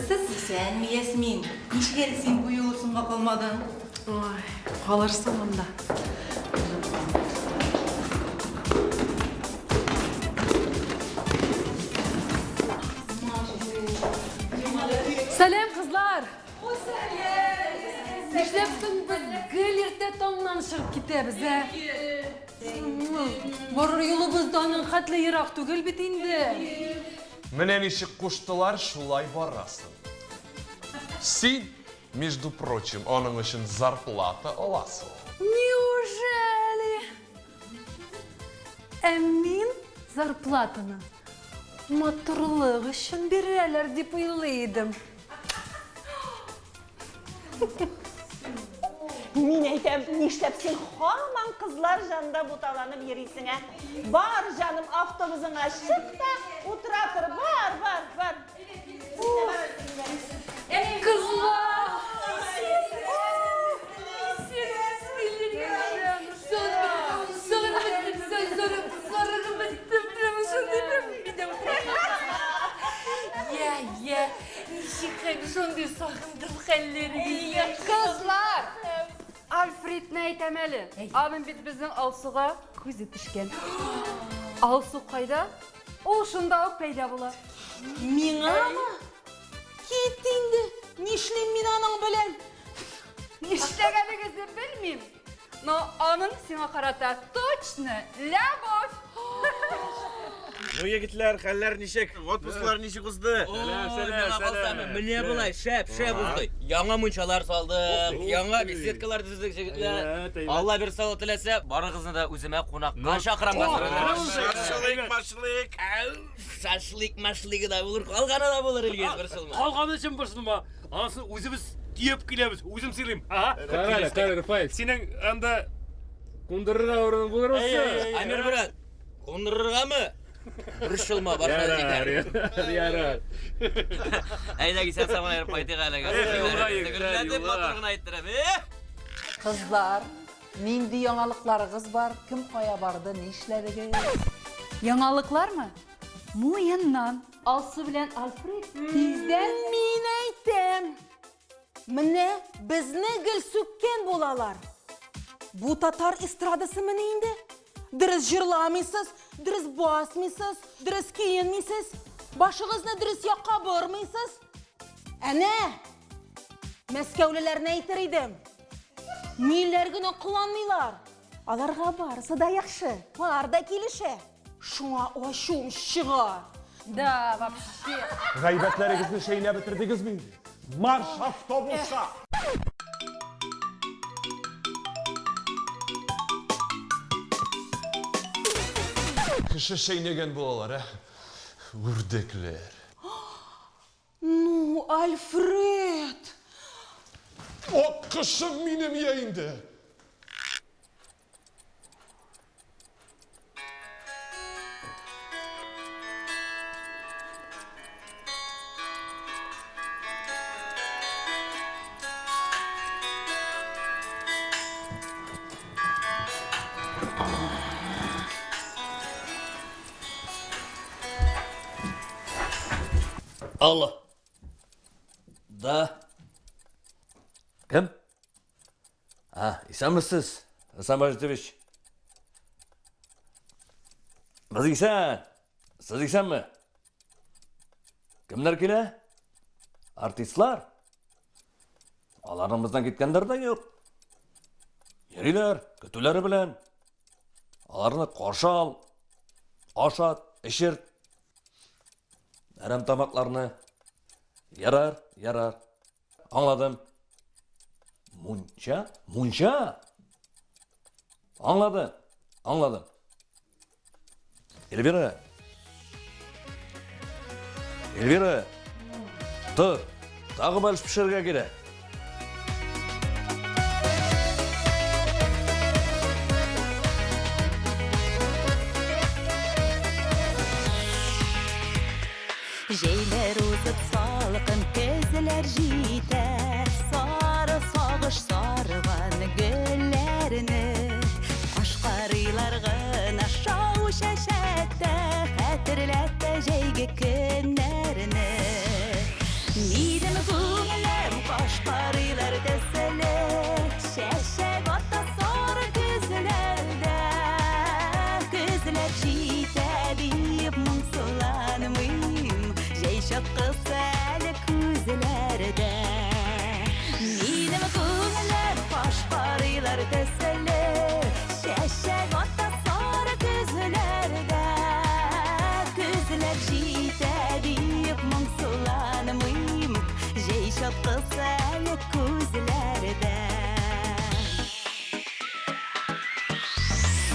Исәнмесез. Исәнме, Ясмин. Ничек әле син бу юлы соңга калмадың? Ой, калырсың монда. Сәлам, кызлар! Нишләп соң без гел иртә таңнан чыгып китәбез, ә? Барыр юлыбыз да аның хәтле ерак түгел бит инде. Менә ничек куштылар, шулай барасың. Син, между прочим, аның өчен зарплата аласың. Неужели? Ә мин зарплатаны матурлык өчен бирәләр дип уйлый идем. Мин әйтәм, нишләп син һаман кызлар җанында буталанып йөрисең, ә? Бар, җаным, автобусыңа чык та, утыра тор, бар, бар, бар. Кызлар! Я, я, ничек хәл, шундый сагындым хәлләрегезне. Кызлар! Альфредны әйтәм әле. Аның бит безнең Алсуга күзе төшкән. Алсу кайда? Ул шунда ук пәйда була. Миңамы? Кит инде! Нишлим мин аның белән? Нишләгәнегезне белмим, но аның сиңа карата точно любовь. Ну, егетләр, хәлләр ничек? Отпусклар ничек узды? Сәлам, сәлам, сәлам. Менә болай шәп, шәп узды. Яңа мунчалар салдык, яңа беседкалар төзедек, егетләр. Алла бирсә, Алла теләсә, барыгызны да үземә кунакка чакырам гастрольләргә. Шашлык, машлык. Шашлык, машлыгы да булыр, калганы да булыр, Илгиз, борчылма. Калганы өчен борчылма. Анысын үзебез төяп киләбез. Үзем сыйлыйм. Ага. Кара әле, кара, Рафаэль, Синең анда кундырырга урының булырмы соң? Амир брат, кундырыргамы? Борчылма, барса да Ярар, җитәр. ярар, ярар. Әйдә, исән сау гына йөреп кайтыйк әле. юлга, егетләр, Гөрләтеп юлга. матур гына әйттерәм. Э! Кызлар, нинди яңалыкларыгыз бар? Кем кая барды, нишләдегез? Яңалыклармы? Муеннан. Алсу белән Альфред тиздән Мин әйтәм. Менә безне гел сүккән булалар. Бу татар эстрадасы мени инде? Дөрес җырламыйсыз, дөрес басмыйсыз, дөрес киенмисез, башыгызны дөрес якка бормыйсыз. Әнә, мәскәүлеләрне әйтер идем. Ниләр генә кыланмыйлар. Аларга барысы да яхшы, бар да килешә. Шуңа ачуым чыга. Да, вообще. Гайбәтләрегезне чәйнәп бетердегезме инде? Марш автобуска! Кеше чәйнәгән булалар, ә? Үрдәкләр. Ну, Альфред! Аккошым минем я инде! Алло. Да. Кем? А, исәнмесез, Хәсән Бажитович. Без исән. Сез исәнме? Кемнәр килә? Артистлар. Аларның бездән киткәннәре дә юк. Йөриләр, көтүләре белән. Аларны каршы ал, ашат, эчерт. Әрәм тамакларны. Ярар, ярар. Аңладым. Мунча? Мунча? Аңладым, аңладым. Эльвира. Эльвира. Тор. Тагы бәлеш пешерергә кирәк. Җәйләр узып салкын көзләр җитә, Сары сагыш сарган гөлләрне. Кашкарыйлар гына шау чәчәктә, Хәтерләтә җәйге көннәрне. Нидер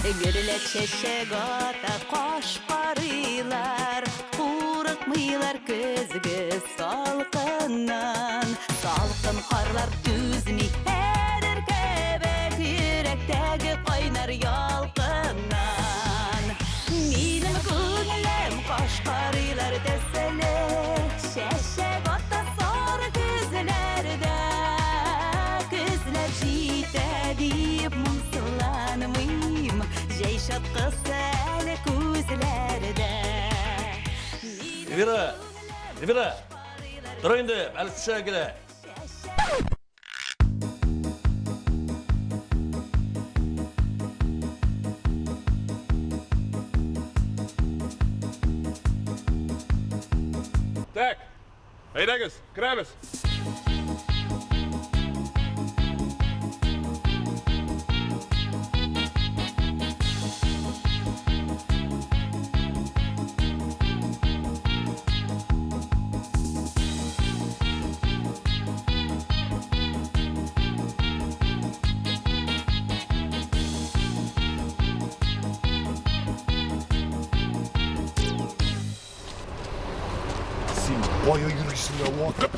Гөрләп чәчәк ата кашкарыйлар, Курыкмыйлар көзге салкыннан. Салкын карлар түзми эрер кебек Йөрәктәге кайнар ялкыннан. Минем күңелем кашкарыйлар төсле, Чәчәк ата сары көзләрдә. Көзләр җитә дип моңсуланмыйм, Җәй чаткысы әле күзләрдә. Эльвира! Эльвира! Тор инде, әле төшә килә. Так, әйдәгез, керәбез. Син кая йөрисең дә вакыт?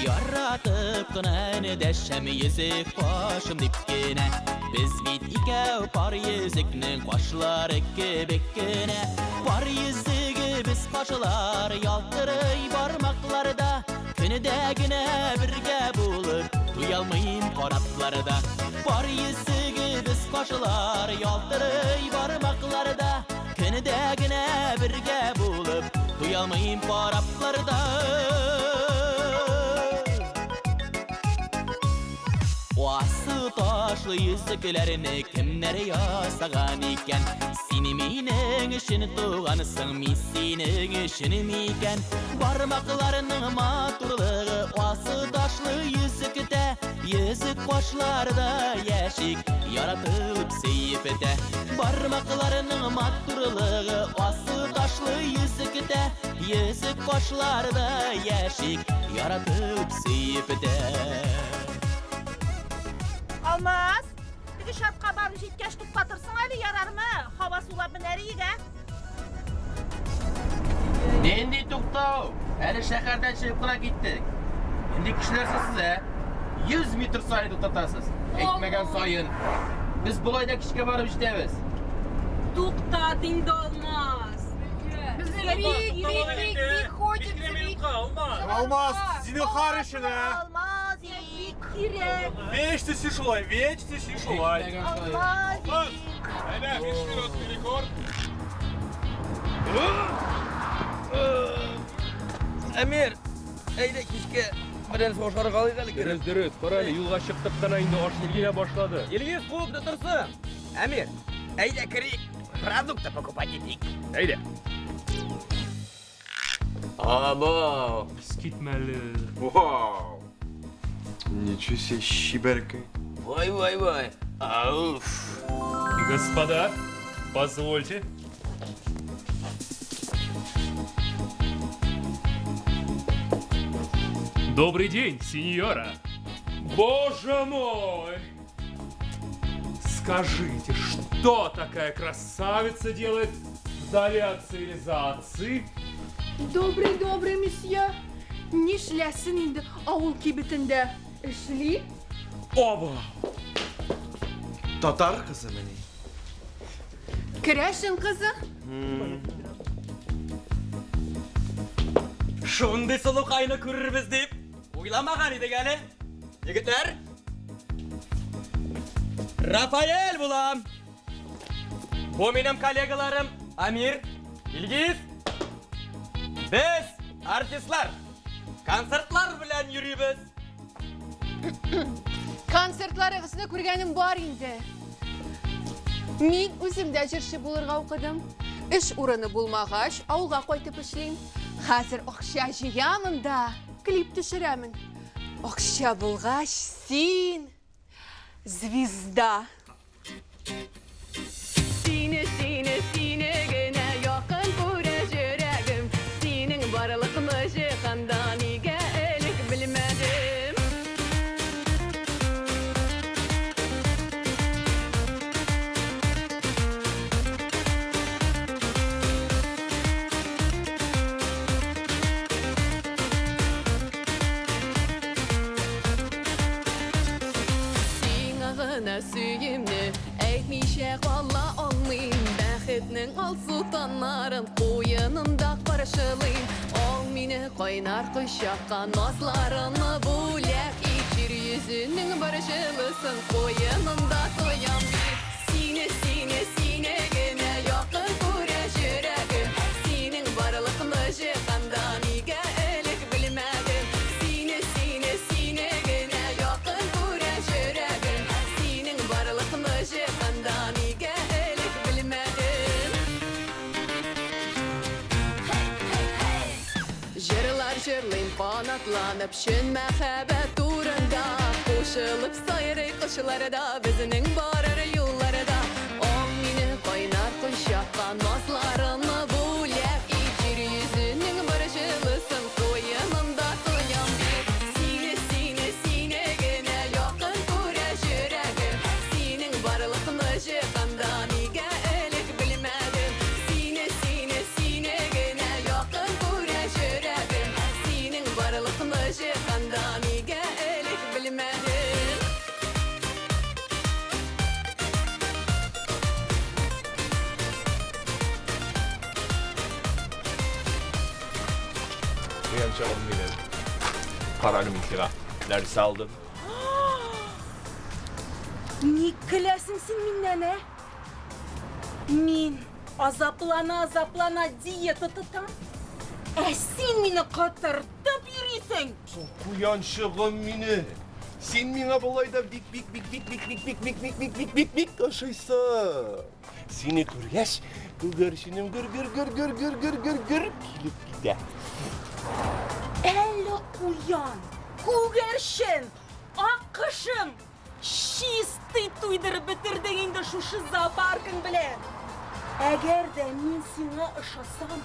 Яратып кына эндәшәм йөзек кашым дип кенә. Без бит икәү пар йөзекнең кашлары кебек кенә. Пар йөзегебез кашлар ялтырый бармакларда. Көндә генә бергә булып туялмыйм карапларда. Пар йөзегебез кашлар ялтырый бармакларда. Көндә генә бергә булып туялмыйм карапларда. Асыл ташлы йөзекләрне кемнәр ясаган икән? Син минең өчен тугансың, мин синең өчен микән? Бармакларының матурлыгы асыл ташлы йөзектә, йөзек кашларда яшик, яратып сөеп тә. Бармакларының матурлыгы асыл ташлы йөзектә, йөзек кашларда яшик, яратып сөеп тә. Алмаз, теге шартка барып җиткәч туктатырсың әле, ярармы? Һава сулап менәр идек, ә? Нинди туктау? Әле шәһәрдән чыгып кына киттек. Нинди кешеләр сез, ә? 100 метр саен туктатасыз. Әйтмәгән саен. Без болай да кичкә барып җитәбез. Туктат инде, Алмаз. Бик, бик, бик, бик хочется, бик. Алмаз, зинһар өчен, ә? Алмаз, бик кирәк. Вечно син шулай, вечно син шулай. Алмаз, Әйдә, 5 минут перекур. Әмир, әйдә кичкә берәр ашарга алыйк әле. Дөрес, дөрес. Кара әле, юлга чыктык кына инде аш килә башлады. Илгиз куып торсын. Әмир, әйдә керик. Продукты покупать итик. Әйдә. Абау. Искитмәле. Вау! Ничего себе, щибәркәй. Вай, вай, вай. Ауф. Господа, позвольте. Добрый день, сеньора. Боже мой! Скажите, что такая красавица делает вдали от цивилизации? Добрый, добрый, месье. Нишләсен инде авыл кибетендә? Эшли? Оба! Татар кызымыни? Керәшен кызы? Шундый сылукайны күрербез дип уйламаган идек әле. Егетләр, Рафаэль булам. Бу минем коллегаларым Амир, Илгиз. Без артистлар. Концертлар белән йөрибез. Концертларыгызны күргәнем бар инде. Мин үзем дә җырчы булырга укыдым. Эш урыны булмагач, авылга кайтып эшлим. Хәзер акча җыямын да, клип төшерәмен. Акча булгач, син звезда. Сине, сине, сине генә якын күрә йөрәгем. Синең барлыкны җиһанда нигә элек белмәдем. Сиңа гына сөюемне әйтмичә кала алмыйм. Бәхетнең алсу таңнарын куенымда каршылыйм. Ал мине кайнар кочакка, назларыңны бүләк ит. Җир йөзенең бар җылысын куенымда тоям бит. Сине, сине, сине генә якын күрә йөрәгем. Синең барлыкны җиһанда нигә элек белмәдем. Сине, сине, сине генә якын күрә йөрәгем. Синең барлыкны җиһанда нигә элек белмәдем. Җырлар җырлыйм канатланып чын мәхәббәт турында. Кушылып сайрый кошлар да безнең барыр юлларда. Ал мине кайнар кочакка, назларыңны бүләк ит. Җир йөзенең бар җылысын куенымда тоям бит. Сине, сине, сине генә якын күрә йөрәгем. Синең барлыкны җиһанда нигә элек белмәдем. Сине, сине, сине генә якын күрә йөрәгем. Синең барлыкны җиһанда нигә элек белмәдем. Куянчыгым минем. Карале мин сиңа нәрсә алдым. Ник көләсең син миннән, ә? Мин азаплана-азаплана диета тотам. Ә син мине котыртып йөрисең. Куянчыгым минем. Син миңа болай да бик бик бик бик бик бик бик бик бик бик бик бик бик ошыйсың. Сине күргәч, күгәрченем гөр гөр гөр гөр гөр гөр гөр гөр килеп китә. Әле куян, күгәрчен, аккошым, чистый туйдырып бетердең инде шушы зоопаркың белән. Әгәр дә мин сиңа ошасам,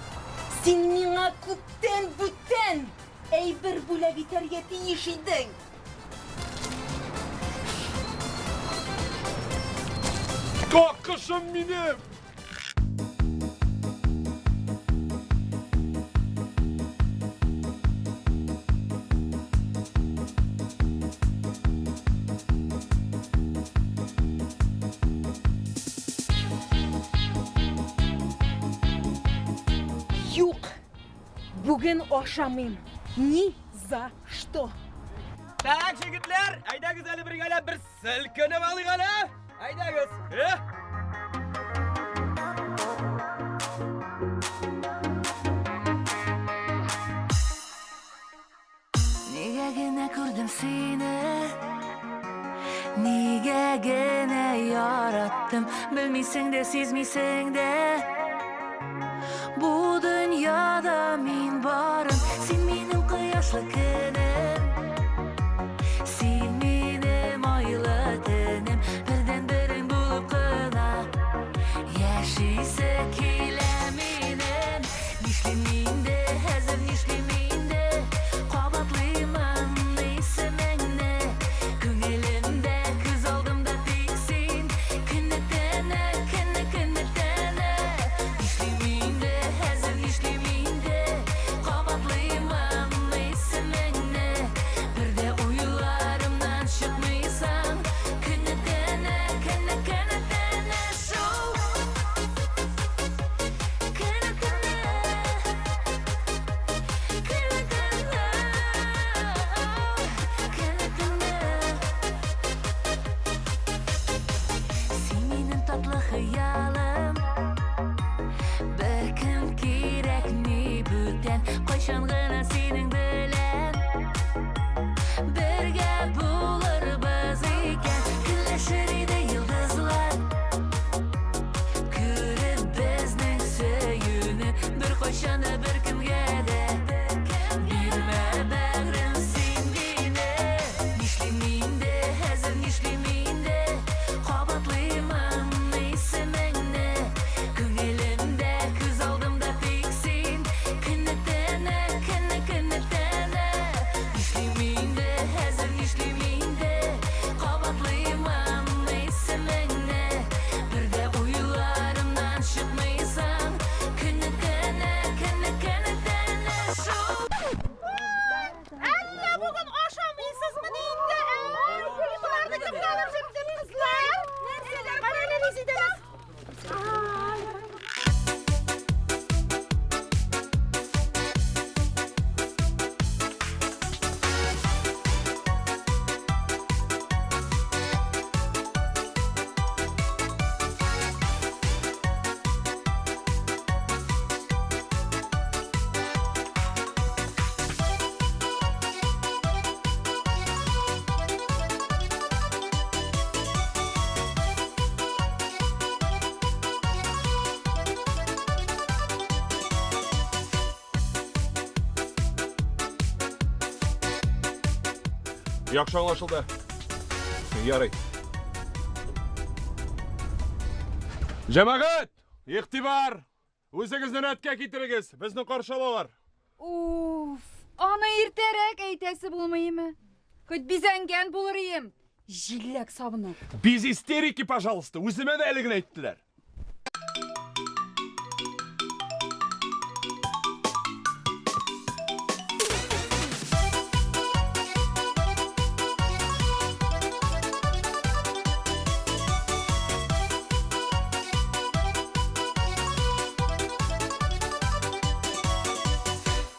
син миңа күптән бүтән әйбер бүләк итәргә тиеш идең. Аккошым минем! Юк, бүген ашамыйм. Ни за что. Так, егетләр, әйдәгез әле бергәләп бер селкенеп алыйк әле. Әйдәгез. Э? Нигә генә күрдем сине, нигә генә яраттым, белмисең дә, сизмисең дә. Бу дөньяда мин барым, син минем кояшлы көнем, син минем айлы төнем, бердән-берең булып кына яшисе килә минем. Нишлим инде, хәзер нишлим инде, кабатлыймын исемеңне. Күңелемдә, күз алдымда тик син, көне төне, көне көне төне. Нишлим инде, хәзер нишлим инде, кабатлыймын исемеңне. Яхшы аңлашылды. Ярый. Җәмәгать, игътибар! Үзегезне рәткә китерегез, безне каршы алалар. Уф, аны иртәрәк әйтәсе булмыймы? Хоть бизәнгән булыр ием. Җиләк сабыны. Без истерики, пожалуйста, үземә дә әле генә әйттеләр.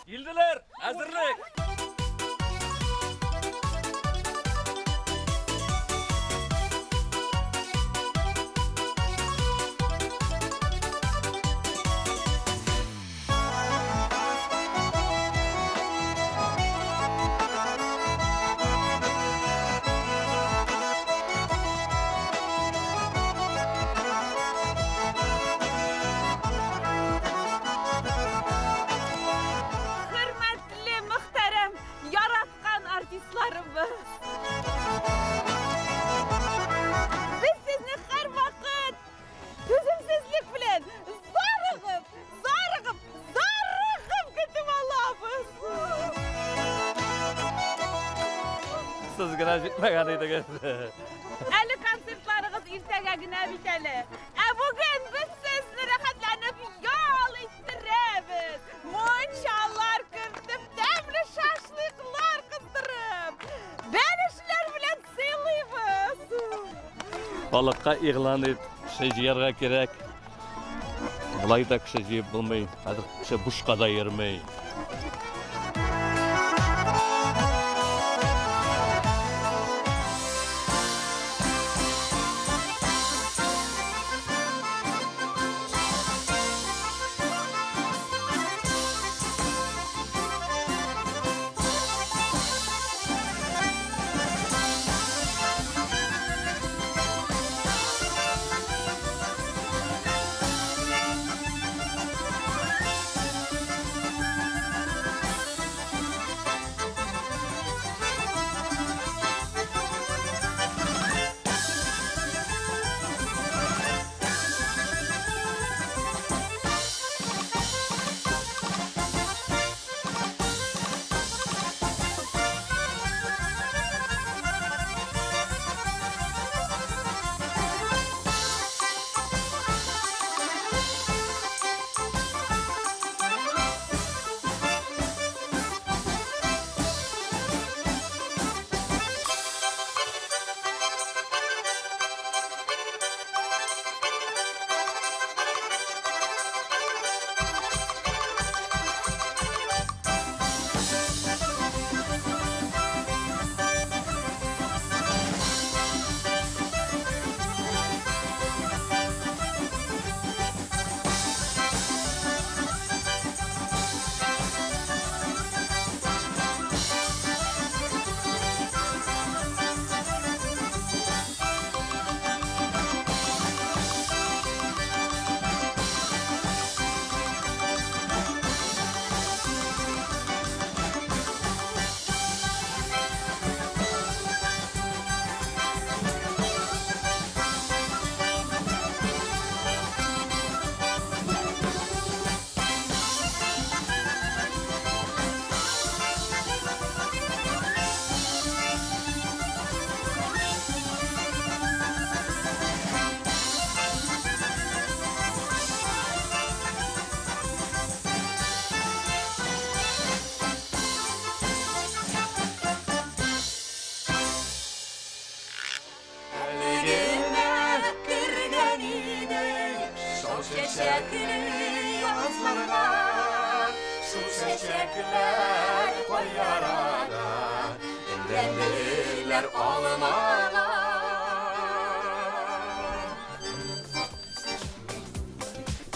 Килделәр! Әзерлек! Хөрмәтле, мөхтәрәм, яраткан артистларыбыз! Без сезне һәрвакыт түземсезлек белән зарыгып, зарыгып, зарыгып көтеп алабыз! Сез генә җитмәгән идегез. Әле концертларыгыз иртәгә генә бит әле. Ә бүген без сезне рәхәтләнеп ял иттерәбез. Мунчалар кертеп, тәмле шашлыклар кыздырып, бәлешләр белән сыйлыйбыз. Халыкка игълан ит, кеше җыярга кирәк. Болай да кеше җыеп булмый, хәзер кеше бушка да йөрми.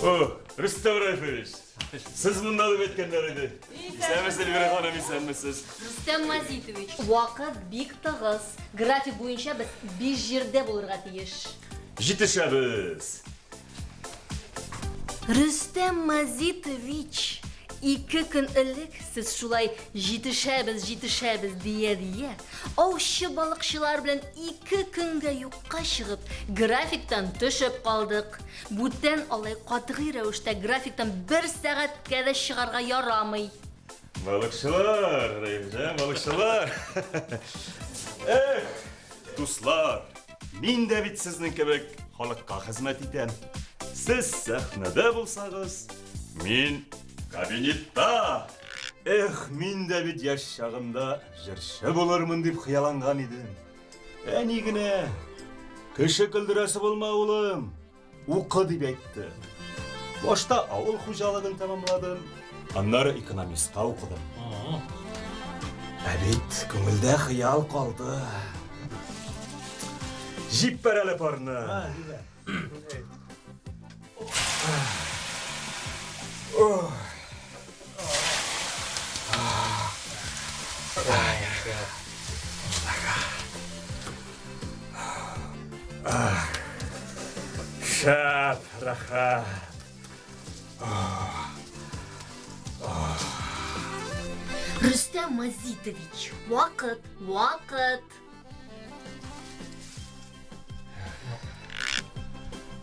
О, Рөстәм Рәйфович, сез монда дип әйткәннәр иде. Исәнмесез, Эльвира ханым, исәнмесез. Рөстәм Мазитович, вакыт бик тыгыз. График буенча без 5 җирдә булырга тиеш. Җитешәбез. Рөстәм Мазитович, Ике көн элек сез шулай җитешәбез, җитешәбез дия-дия, аучы балыкчылар белән ике көнгә юкка чыгып, графиктан төшеп калдык. Бүтән алай катгый рәвештә графиктан бер сәгатькә дә чыгарга ярамый. Балыкчылар, Рәимҗан, балыкчылар. Эх, дуслар, мин дә бит сезнең кебек халыкка хезмәт итәм. Сез сәхнәдә булсагыз, мин кабинетта. Эх, мин дә бит яшь чагымда җырчы булырмын дип хыялланган идем. Әни генә, кеше көлдерәсе булма, улым. Укы дип әйтте. Башта авыл хуҗалыгын тәмамладым, аннары экономистка укыдым. Ә бит күңелдә хыял калды. Җиппәр әле парны. Шәп, рәхәт. Рөстәм Мазитович, вакыт, вакыт.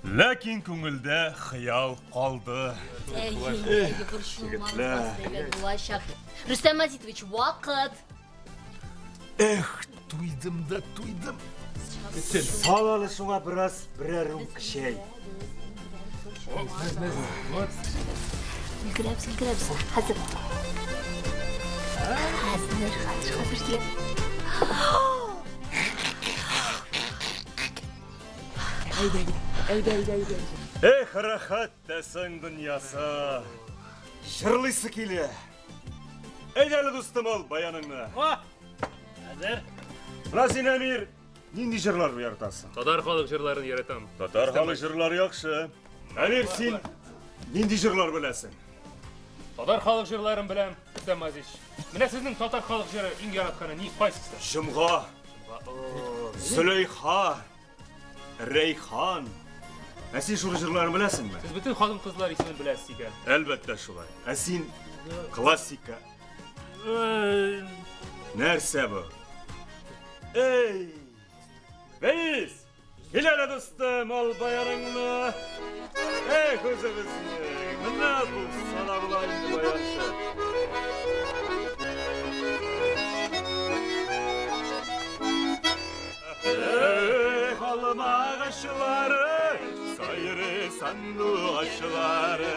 Ләкин күңелдә хыял калды. Әйе, борчылмагыз, әйбәт булачак. Рөстәм Мазитович, вакыт. Эх, туйдым да туйдым. Сал әле шуңа бераз берәр рюмка чәй. Өлгерәбез, өлгерәбез. Хәзер. Хәзер, хәзер, хәзер килә. Әйдә, әйдә, әйдә, әйдә. Эх, рәхәт тә соң дөньясы. Җырлыйсы килә. Әйдә әле, дустым, ал баяныңны. Хәзер. Менә син, Әмир, нинди җырлар яратасың? Татар халык җырларын яратам. Татар халык җырлары яхшы. Әмир, син нинди җырлар беләсең? Татар халык җырларын беләм, Рөстәм Азич. Менә сезнең татар халык җыры иң яратканы ни, кайсысы? Җомга. Зөләйха. Рәйхан. Ә син шул җырларын беләсеңме? Сез бөтен хатын-кызлар исемен беләсез икән. Әлбәттә шулай. Ә син классика. Нәрсә бу? Эй! Рәис! Кил әле, дустым, ал баяныңны. Эх, үзебезнең. Менә булса да була инде баянчы. Эх, алма агачлары, сайрый сандугачлары,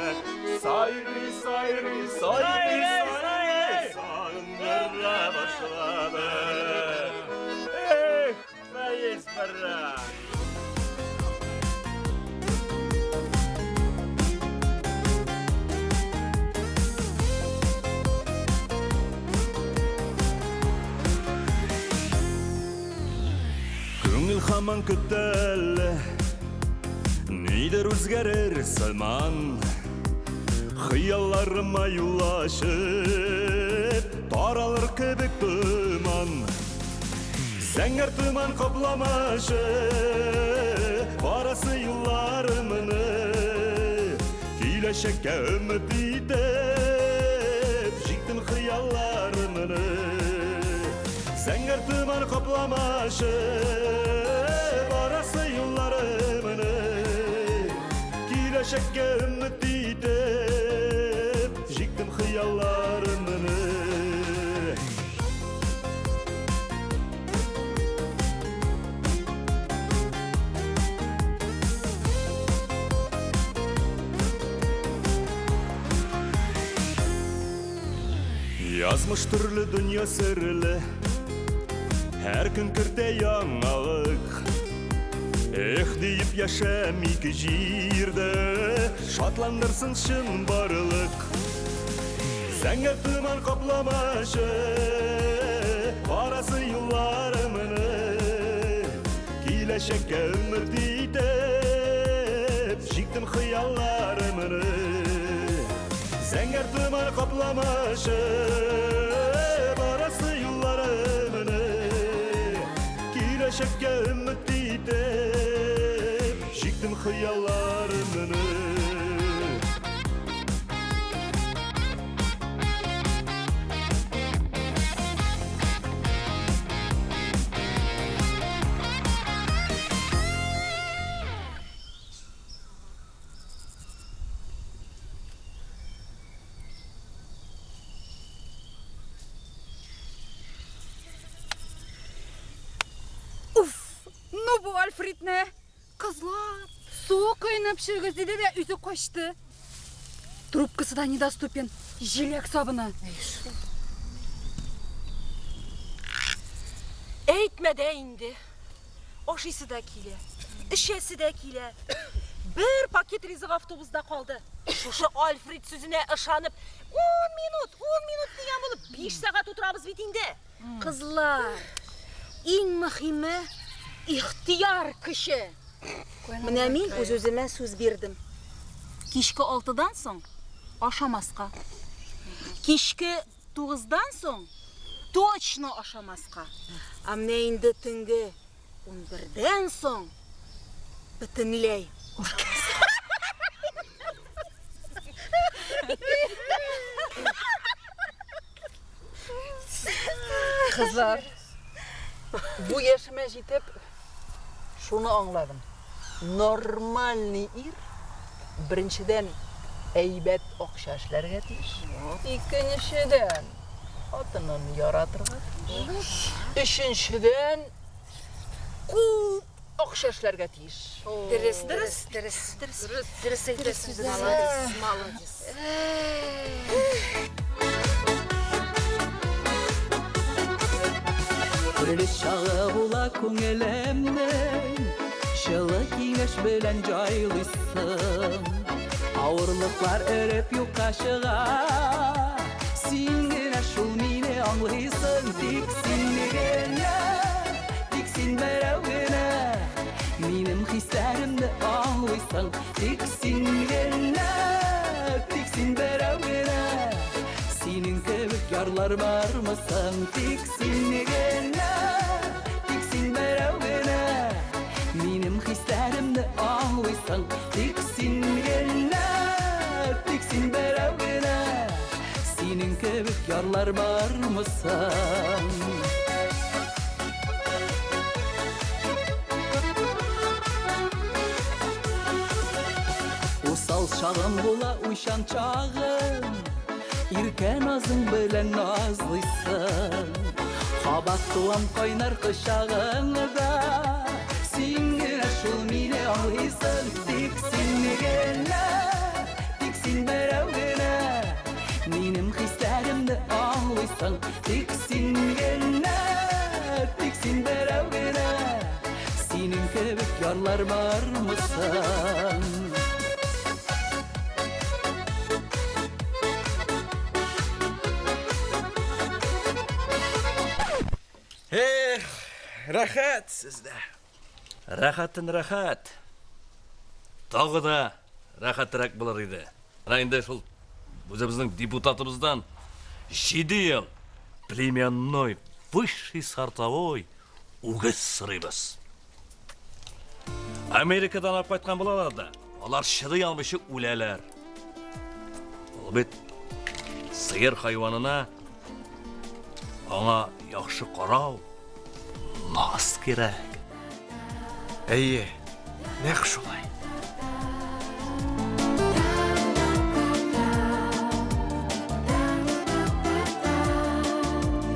сайрый, сайрый, сайрый, сайрый, сагындыра башлады. Эх, Рәис барак! Күңел һаман көтә әле, Нидер үзгәрер сыман. Хыялларыма юл ачып, Таралыр кебек томан. Зәңгәр томан капламашы, Барасы юлларымны. Киләчәккә өмет итеп, Җиктем хыялларымны. Зәңгәр томан капламашы, Барасы юлларымны. Киләчәккә өмет итеп, Җиктем хыялларымны. Язмыш төрле, дөнья серле, Һәр көн кертә яңалык. Эх диеп яшәм ике җирдә, Шатландырсын чын барлык. Зәңгәр томан капламашы, Барасы юлларымны. Киләчәккә өмет итеп, Җиктем хыялларымны. Зәңгәр томан капламашы, Барасы юлларымны. Киләчәккә өмет итеп, Җиктем хыялларымны. бу Альфредны. Кызлар, су коенып чыгыгыз, диде дә үзе качты. Трубкасы да недоступен. Җиләк сабыны. Әйтмә дә инде. Ашыйсы да килә, эчәсе дә килә. Бер пакет ризык автобуста калды. Шушы Альфред сүзенә ышанып, ун минут, ун минут дигән булып, биш сәгать утырабыз бит инде. Кызлар, иң мөхиме, ихтыяр көче. Менә мин үз-үземә сүз бирдем. Кичке алтыдан соң ашамаска. Кичке тугыздан соң точно ашамаска. Ә менә инде төнге унбердән соң бөтенләй ашамаска. Кызлар, бу яшемә җитеп, шуны аңладым. Нормальный ир, беренчедән, әйбәт акча эшләргә тиеш. Икенчедән, хатынын яратырга тиеш. Өченчедән, күп акча эшләргә тиеш. Дөрес, дөрес, дөрес, дөрес, дөрес әйтәсез. Молодец, молодец. Төрле чагы була күңелемнең, Җылы киңәш белән җайлыйсың. Авырлыклар эреп юкка чыга, Син генә шул мине аңлыйсың. Тик син генә, тик син берәү генә Минем хисләремне аңлыйсың. Тик син генә, тик син берәү генә Синең кебек ярлар бармы соң? Тик син генә, тик син берәү генә Минем хисләремне аңлыйсың. Тик син генә, тик син берәү генә Синең кебек ярлар бармы соң? Усал чагым була, уйчан чагым, Иркә назың белән назлыйсың. Кабат туам кайнар кочагыңда, Син генә шул мине аңлыйсың. Тик син генә, тик син берәү генә Минем хисләремне аңлыйсың. Тик син генә, тик син берәү генә Синең кебек ярлар бармы соң? Эх, рәхәт сездә. Рәхәтен рәхәт. Тагы да рәхәтрәк булыр иде. Менә инде шул үзебезнең депутатыбыздан җиде ел племенной высший сортовой үгез сорыйбыз. Америкадан алып кайткан булалар да, алар чыдый алмыйча үләләр. Ул бит сыер хайванына аңа яхшы карау, наз кирәк. Әйе, нәкъ шулай.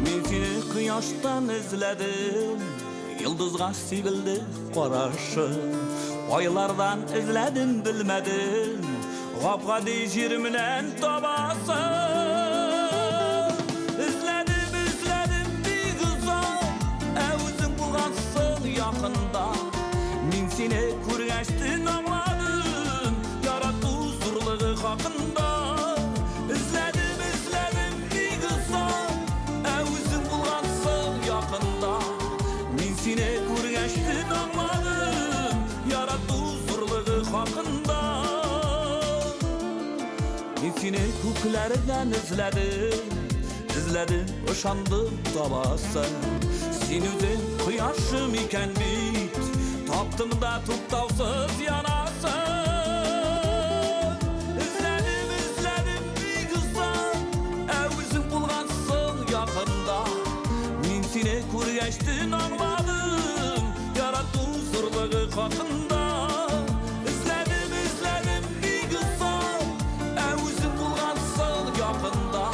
Мин сине кояштан эзләдем, Йолдызга сибелде карашым. Айлардан эзләдем, белмәдем, Гап-гади җир менән табасың. Эзләдем, эзләдем бик озак, Ә үзең булгансың якында. Мин сине күргәчтен аңладым, Ярату зурлыгы хакында. Эзләдем, эзләдем бик озак, Ә үзең булгансың якында. Мин сине күргәчтен аңладым, Ярату зурлыгы хакында. Мин сине күкләрдән эзләдем, Эзләдем, ышандым, табасың. Син үзең кояшым икән бит, Таптым да туктаусыз янасың. Эзләдем, эзләдем бик озак, Ә үзең булгансың якында. Мин сине күргәчтен аңладым, Ярату зурлыгы хакында. Эзләдем, эзләдем бик озак, Ә үзең булгансың якында.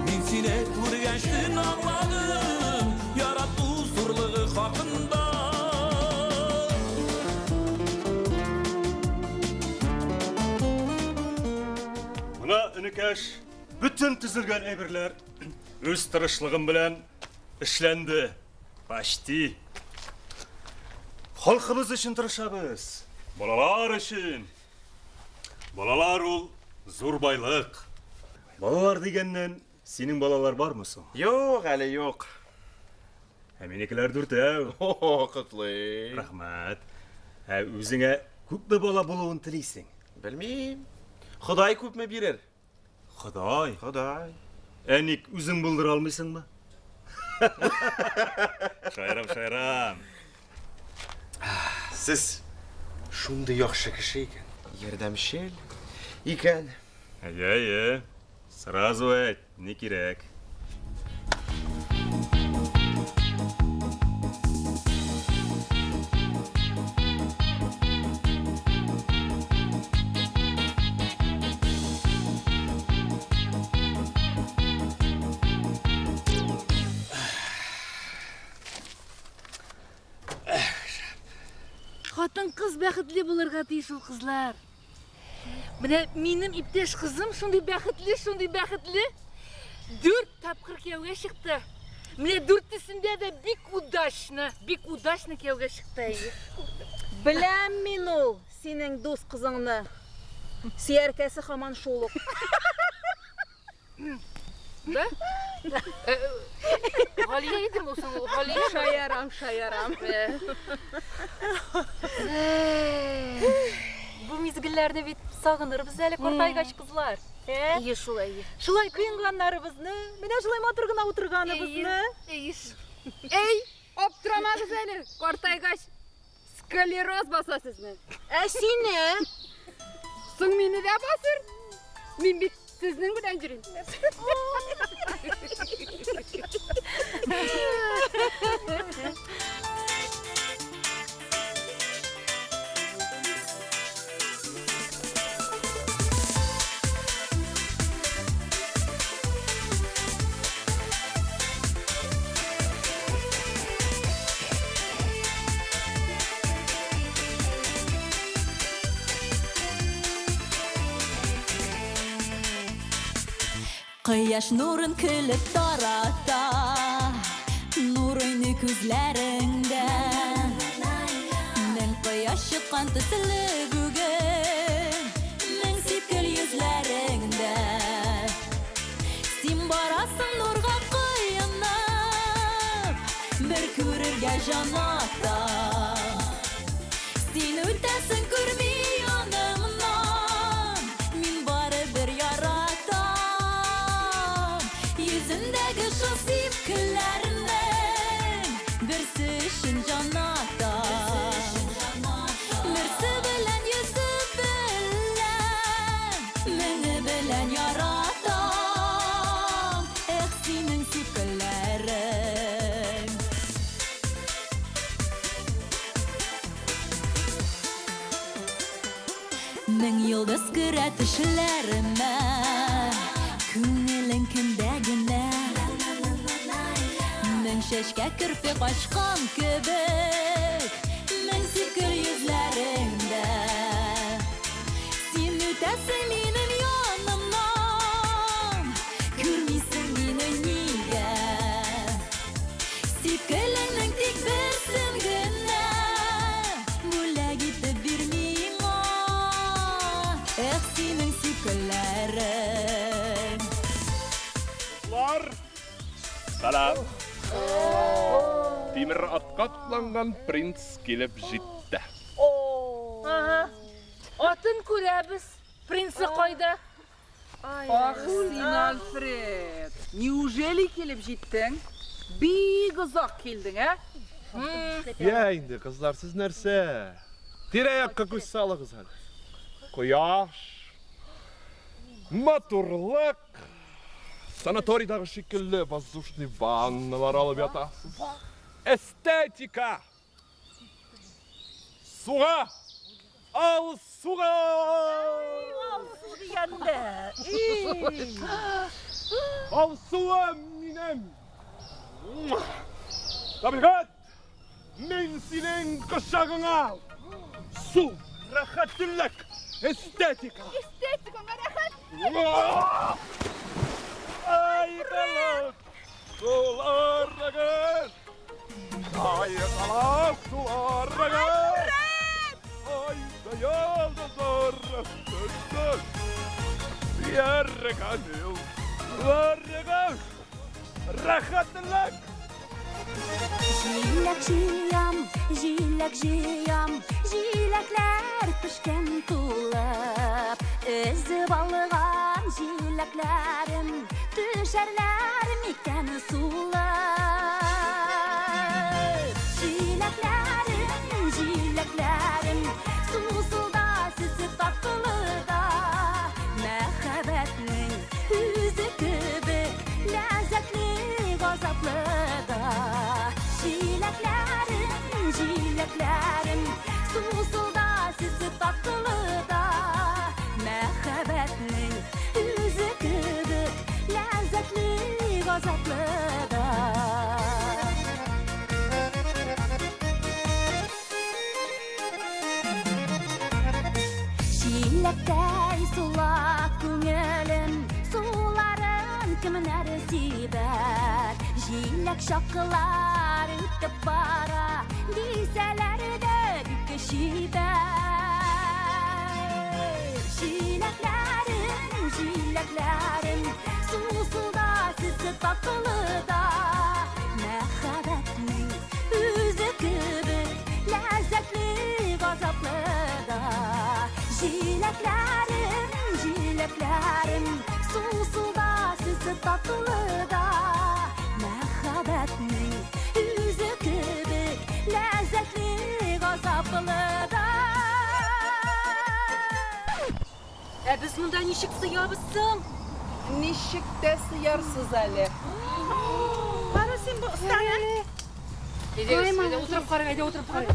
Мин сине күргәчтен аңладым, Ярату зурлыгы хакында. Мына, энекәш, бөтен төзелгән әйберләр үз тырышлыгым белән эшләнде. Почти. Халкыбыз өчен тырышабыз. Балалар өчен. Балалар ул зур байлык. Балалар дигәннән, синең балалар бармы соң? Юк, әле юк. Ә минекеләр дүртәү. О, котлыйм. Рәхмәт. Ә үзеңә күпме бала булуын телисең? Белмим. Ходай күпме бирер. Ходай. Ходай. Ә ник үзең булдыра алмыйсыңмы? Шаярам, шаярам. Сез шундый яхшы кеше икән. Ярдәмчел икән. Әйе, әйе. Сразу әйт, ни кирәк. Хатын-кыз бәхетле булырга тиеш ул, кызлар. Менә минем иптәш кызым шундый бәхетле, шундый бәхетле. Дүрт тапкыр кияүгә чыкты. Менә дүртесендә дә бик удачно, бик удачно кияүгә чыкты әйе. Беләм мин ул синең дус кызыңны. Сөяркәсе һаман шул ук. Да? Э, Галия идеме соң ул? Галия? Шаярам, шаярам. Бу мизгелләрне бит сагынырбыз әле картайгач, кызлар. Ә? Әйе шул, әйе. Шулай коенганнарыбызны, менә шулай матур гына утырганыбызны. Әйе. Әй, аптырамагыз әле, картайгач склероз баса сезне. Ә сине? Соң мине дә басыр. Мин бит сезнең белән йөрим. Кояш нурын көлеп тарата, Нур уйный күзләреңдә. Мең кояш чыккан төсле бүген, Мең сипкел йөзләреңдә. Син барасың нурга коенып, Бер күрергә җан ата. Син үтәсең күрми янымнан, Мин барыбер яратам. Йөзендәге шул сипкелләрнең Берсе өчен җан атам. Берсе белән йөзе белән, Меңе белән яратам. Эх, синең сипкелләрең. Мең йолдыз керә төшләремә, Күңелең кемдә генә. Мең чәчкә керфек ачкан кебек, Мең сипкел йөзләреңдә. Син үтәсең минем янымнан, Күрмисең мине нигә? Сипкелеңнең тик берсен генә Бүләк итеп бир миңа. Эх, синең сипкелләрең. Кызлар, сәлам. Тимер атка атланган принц килеп җитте. Ага. Атын күрәбез. Принцы кайда? Ах син, Альфред! Неужели килеп җиттең? Бик озак килдең, ә? Я инде, кызлар, сез нәрсә? Тирә-якка күз салыгыз әле. Кояш, матурлык, санаторийдагы шикелле воздушный ванналар алып ятасыз. Эстетика! Суга! Ал суга! Алсу дигәндә. Алсуым минем! Табигать! Мин синең кочагыңа! Су, рәхәтлек, эстетика! Эстетикаңа рәхәт. Ай, халык! Суларыгыз! Ай, халык, суларыгыз! Ай, да йолдызлар өстен! Ярыгыз! Суларыгыз! Рәхәтлек! Җиләк җыям, җиләк җыям, җиләкләр пешкән тулып. Өзеп алган җиләкләрем төшәрләр микән сулып. Җиләкләрем, җиләкләрем, сусыл да, сүзе татлы да. Мәхәббәтнең үзе кебек ләззәтле, газаплы да. Җиләкләрем, җиләкләрем, сусыл да, сүзе татлы да. Мәхәббәтнең үзе кебек ләззәтле, газаплы да. Чиләктәй сула күңелем, суларын кемнәр сибәр? Җиләк чаклар үтеп бара, дисәләр дә бик чибәр. Җиләкләрем, җиләкләрем, сусыл да, сүзе татлы да. Мәхәббәтнең үзе кебек ләззәтле, газаплы да. Җиләкләрем, җиләкләрем, сусыл да, сүзе татлы да. Мәхәббәтнең үзе кебек ләззәтле, газаплы да. Ә без монда ничек сыябыз соң? Ничек тә сыярсыз әле. Кара син бу останы. Әйдәгез, әйдә утырып карыйк, әйдә утырып карыйк.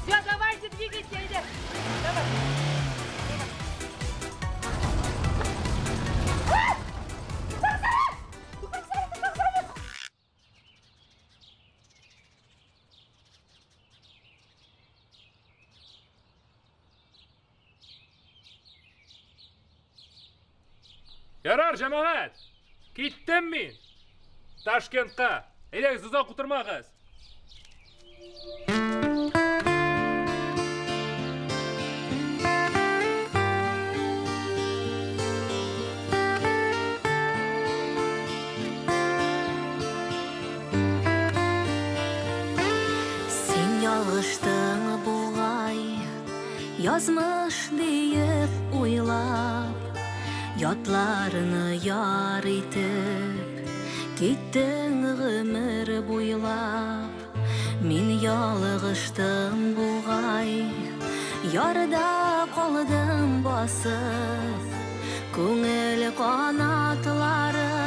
Все, давайте, двигайте, әйдә. Давай. Ярар, җәмәгать! Киттем мин! Ташкентка! Әйдәгез, озак утырмагыз! Син ялгыштың бугай, язмыш диеп уйлап, ятларны яр итеп, киттең гомер буйлап. Мин ялгыштым бугай, ярда калдым басып, күңел канатларым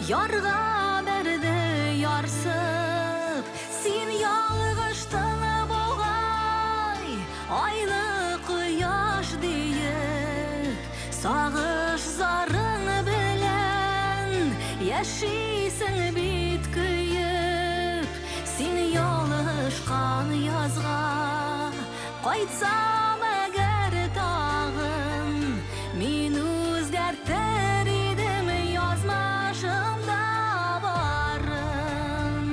ярга бәрде ярсып. Син ялгыштың бугай, айлы кояш диеп, сагыш зарың белән яшисең бит көеп. Син ялгышкан язга кайтсам әгәр тагын, мин үзгәртер идем язмышымда барын.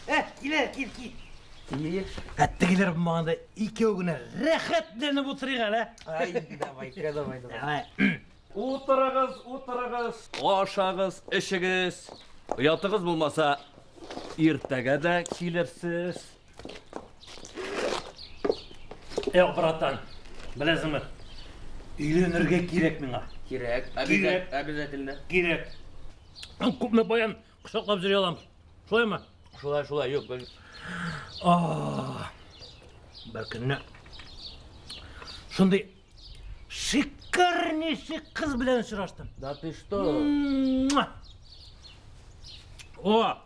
Ә, кил әле, кил, кил. Ә тегеләр булмаганда икәү генә рәхәтләнеп утырыйк әле. Ай, давай, давай, давай. Утырыгыз, утырыгыз, ашагыз, эчегез. Оятыгыз булмаса, иртәгә дә килерсез. Э, братан, беләсеңме? Өйләнергә кирәк миңа. Кирәк. Кирәк. Обязательно. Кирәк. Күпме баян кочаклап йөри алам. Шулаймы? Шулай, шулай, юк. Бер... Бер көнне шундый шикарнейший кыз белән очраштым. Да ты что? О!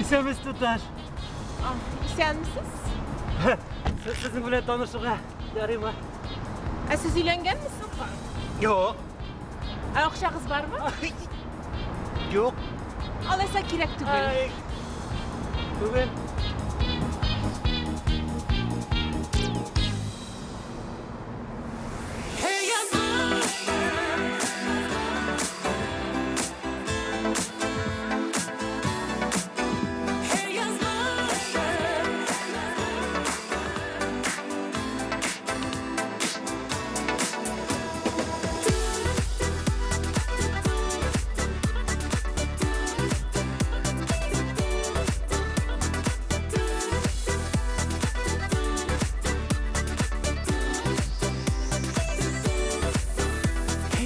Исәнмесез, туташ. Исәнмесез. Сезнең белән танышырга ярыймы? Ә сез өйләнгәнме соң? Юк. Ә акчагыз бармы? Юк. Алайса кирәк түгел. Түгел.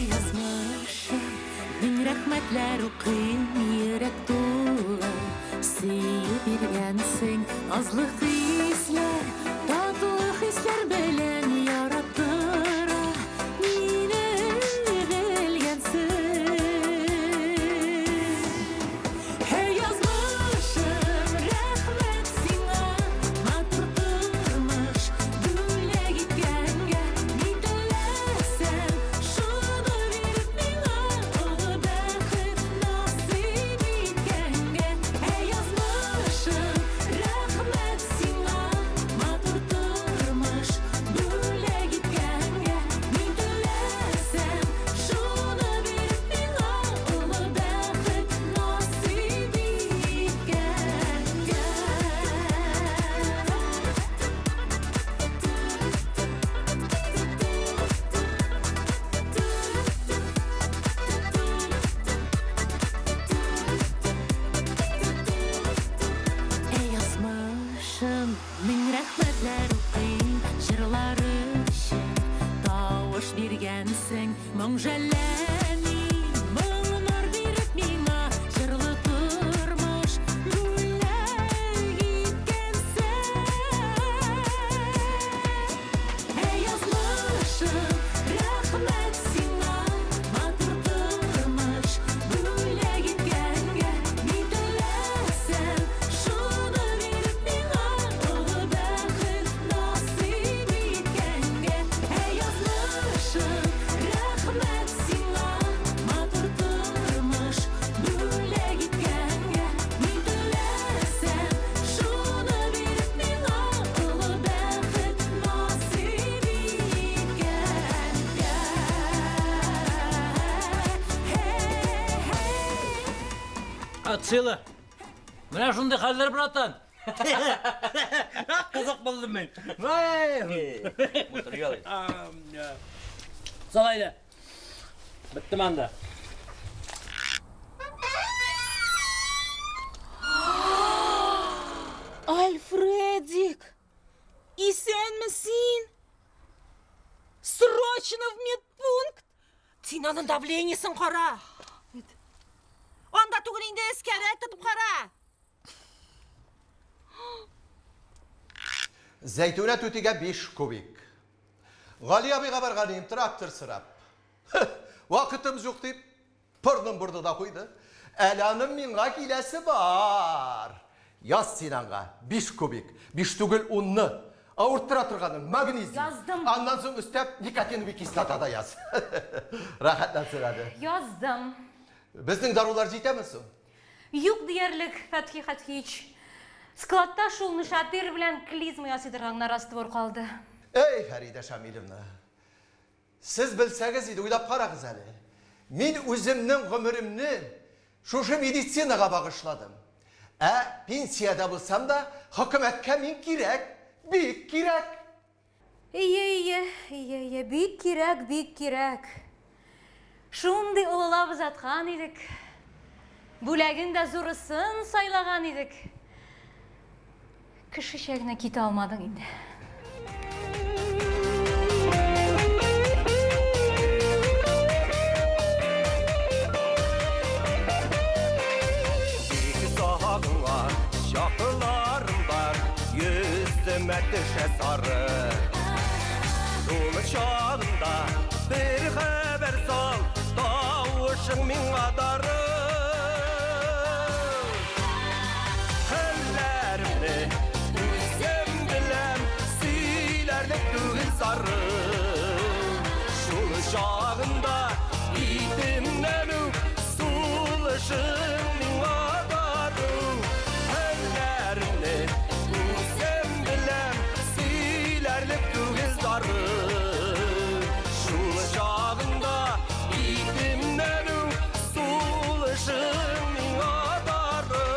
Язмышым, мең рәхмәтләр укыйм, йөрәк тулы сөю биргәнсең. Назлы хисләр, татлы хисләр белән яраттыра мине белгәнсең. Һәй, язмышым, рәхмәт сиңа, матур тормыш бүләк иткәнгә. Ни теләсәм, шуны биреп миңа олы бәхет насыйп иткәнгә. Әй, язмышым, рәхмәт сиңа, матур тормыш бүләк иткәнгә. Ни теләсәм, шуны биреп миңа олы бәхет насыйп иткәнгә. Әй, язмышым, мең рәхмәтләр укыйм, җырлары өчен тавыш биргәнсең, моң жәлләми, моңнар биреп миңа җырлы тормыш бүләк иткәнсең. Әй, язмышым, рәхмәт сиңа, матур тормыш бүләк иткәнгә. Ни теләсәм, шуны биреп миңа олы бәхет насыйп иткәнгә. Әй, язмышым, рәхмәт сиңа, матур тормыш бүләк иткәнгә. Ни теләсәм, шуны биреп миңа олы бәхет насыйп иткәнгә. Ацила. Менә шундый хәлләр, братан. Кызык булдым мин. Сал әйдә. Беттем анда. Альфредик! Исәнме син? Срочно в медпункт! Син аның давлениесен кара. Анда түгел инде, эскәрәк тотып кара. Зәйтүнә түтигә 5 кубик. Гали абыйга барган идем, трактор сорап. Вакытым юк дип, порнын борды да куйды. Әле аның миңа киләсе бар. Яз син аңа 5 кубик, 5 түгел 10-ны. Авырттыра торганын, магнезий. Яздым. Аннан соң өстәп никотиновый кислота да яз. Рәхәтләнсен әле. Яздым. Безнең дарулар җитәме соң? Юк диярлек, Фәтхи Хәтхиевич. Складта шул нышатыр белән клизма ясый торган гына раствор калды. Эй, Фәридә Шамилевна, сез белсәгез иде, уйлап карагыз әле. Мин үземнең гомеремне шушы медицинага багышладым. Ә пенсиядә булсам да, хөкүмәткә мин кирәк, бик кирәк. Ие, ие, ие, ие. Әйе, бик кирәк, бик кирәк. Шундый олылап озаткан идек. Бүләген дә зурысын сайлаган идек. Кешечә генә китә алмадың инде. Бик сагынган чакларым бар, йөземә төшә сары. Шул чагында бер хәбәр сал, тавышың миңа дары. Хәлләремне үзем беләм, сөйләрлек түгел зары. Шул чагында битемнән үк сулышың миңа дару. Хәлләремне үзем беләм, сөйләрлек түгел зары. Шул чагында битемнән үк сулышың миңа дары.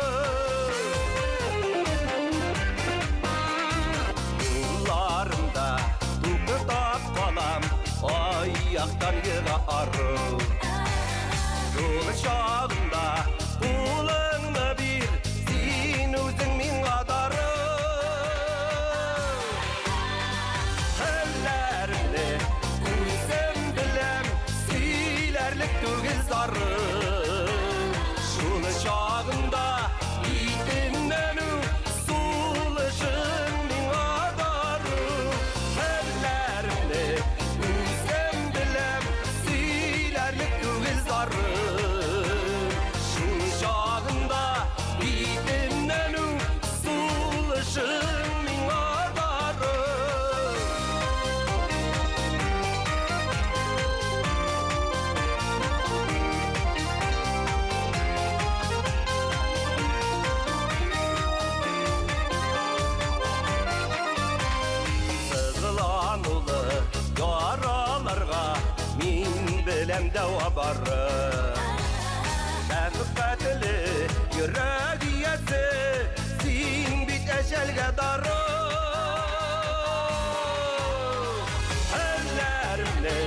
Юлларымда туктап калам, аяктан ега ару. Шул чагында кулыңны бир, син үзең миңа дары. Хәлләремне үзем беләм, сөйләрлек түгел зары. Шул чагында битемнән үк сулышың миңа дару. Хәлләремне үзем беләм, сөйләрлек түгел зары. Шул чагында битемнән үк сулышың миңа дары. Сызланулы яраларга мин беләм дәва бары. Шәфкатьле йөрәк иясе, син бит әҗәлгә дары. Хәлләремне